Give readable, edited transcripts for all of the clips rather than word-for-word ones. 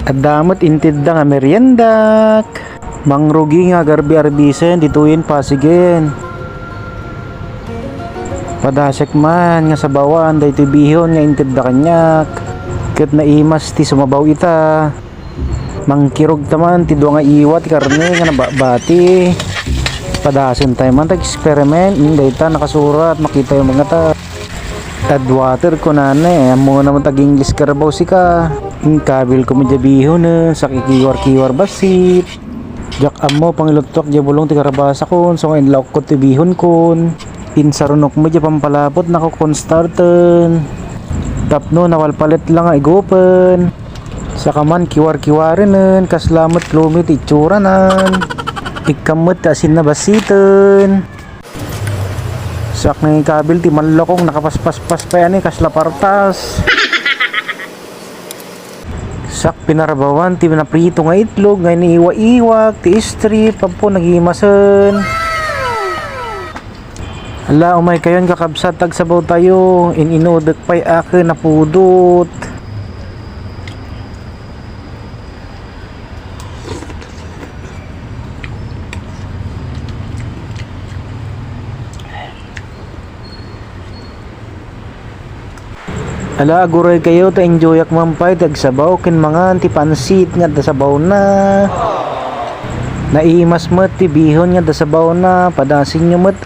At damot intid da nga meriendak. Mangrugi nga garbi-arbisen dituin pasigen. Padasek man nga sa bawan daytoy bihon nga intid da kanyak. Ket naimas ti sumabaw ita. Mangkirog taman ti dua nga iwat karne nga nabati. Padason tayo man tag-experiment dayta nakasurat makita yung mga ta. Add water ko nane amo naman tag-English karabaw sika. Kabil ko medya bihon sa kikiwar-kiwar basit. Jak amo pangilutok di bulong ti karabasa kon so ngayon lauk ko ti bihon kon. Insarunok mo di pampalapot nako konstarten. Tapno nawalpalit lang nga igupen. Saka man kiwar-kiwarenen kaslamot klumit itsuranan. Ikamot asin na basiten. Sak na yung kabil ti manlokong nakapaspas-pas pa yan kaslapartas. Sak pinarabawan ti naprito nga itlog nga iniiwa-iwak ti strip pampo nagimasen. Ala umay kayon kakabsat tagsabaw tayo inudek pay akin napudot. Ala aguray kayo ta enjoy ak mampay tagsabaw ken mga anti pansit nga sabaw na. Naimas met ti bihon nga sabaw na padasin nyo met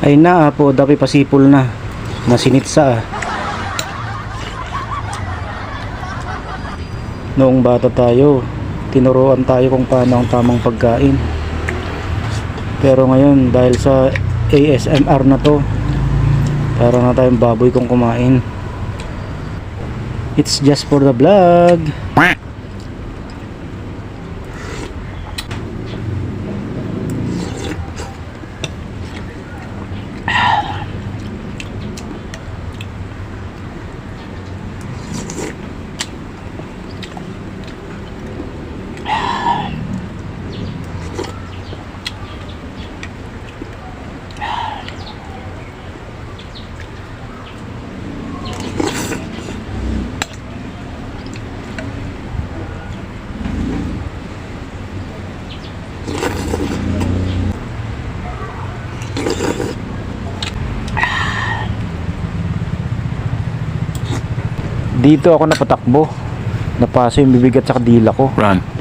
Ay na po dapi pasipol na nasinitsa Noong bata tayo, tinuruan tayo kung paano ang tamang pagkain. Pero ngayon, dahil sa ASMR na to, para na tayong baboy kung kumain. It's just for the vlog. Dito ako napatakbo. Napaso yung bibig at saka dila ko. Run.